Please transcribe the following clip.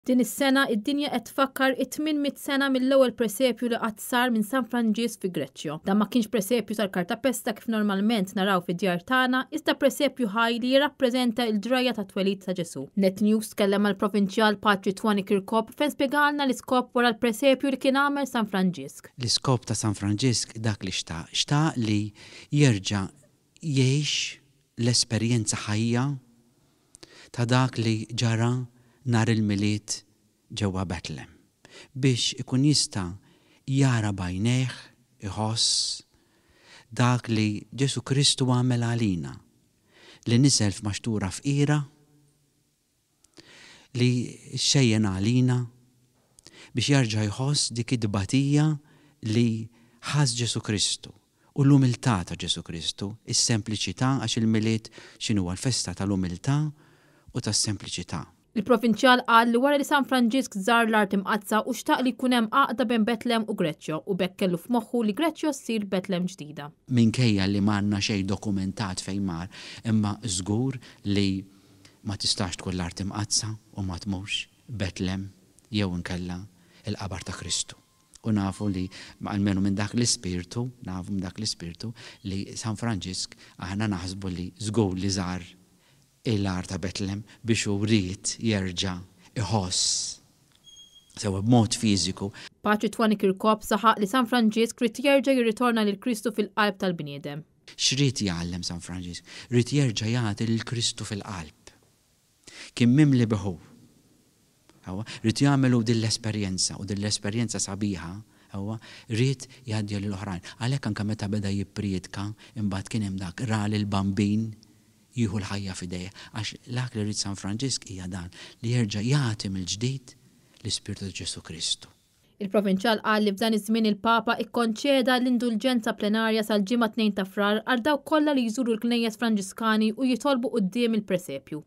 Din is-sena id-dinja qed tfakkar it-800 sena mill-ewwel presepju li qatt sar minn San Franġisk fi Greccio. Dan ma kienx presepju tal-kartapesta kif normalment naraw fid-djar tagħna, iżda presepju ħaj li jirrappreżenta l-ġrajja tat-twelid ta' Ġesù. Net News tkellem mal-Provinċjal Patri Twanny Kirkop fejn spjegalna l-iskop wara l-presepju li kien għamel San Franġisk. L-iskop ta' San Franġisk dak li xtaq, xtaq li jerġa' jgħix l-esperjenza ħajja ta' dak li ġara nhar il-Milied ġewwa Betlem, biex ikun jista' jara b'għajnejh, iħoss, dak li Ġesù Kristu għamel għalina, li niżel f'maxtura fqira, li xxejjen għalina, biex jerġa' jħoss dik it-tbatija li ħass Ġesù Kristu u l-umiltà ta' Ġesù Kristu, is-sempliċità għax il-Milied x'inhuwa l-festa tal-umiltà u tas-sempliċità. Il-Provinċjal qal li wara li San Franġisk żar l-Art Imqaddsa hu xtaq li jkun hemm għaqda bejn Betlem u Greccio u b'hekk kellu f'moħħu li Greccio ssir Betlem ġdida. Minkejja li m'għandna xejn dokumentat fejn mar, imma żgur li ma tistax tkun l-Art Imqaddsa u ma tmurx Betlem jew inkella l-qabar ta' Kristu. U nafu li, almenu minn dak l-ispirtu, nafu minn dak l-ispirtu, li San Franġisk aħna naħsbu li żgur li żar il-għar ta' Betlem biex hu ried jerġa' iħoss sewwa b'mod fiżiku. Patri Twanny Kirkop saħaq li San Franġisk ried jerġa' jirritorna lil Kristu fil-qalb tal-bniedem. X'ried jgħallem San Franġisk? Ried jerġa' jagħti lil Kristu fil-qalb. Kien mimli bih hu. Sewwa, ried jagħmel hu din l-esperjenza u din l-esperjenza sabiħa, sewwa, ried jgħaddiha lil oħrajn. Għalhekk anke meta beda jippriedka, imbagħad kien hemm dak, ra lill-Bambin jieħu l-ħajja f'idejh. Għax dak li ried San Franġisk hija dan, li jerġa' jagħti mill-ġdid l-ispirtu ta' Ġesù Kristu. Il-Provinċjal qal li f'dan iż-żmien il-Papa ikkonċeda l-indulġenza plenarja sal-Ġimgħa 2 ta' Frar għal dawk kollha li jżuru l-knejjes Franġiskani u jitolbu quddiem il-presepju.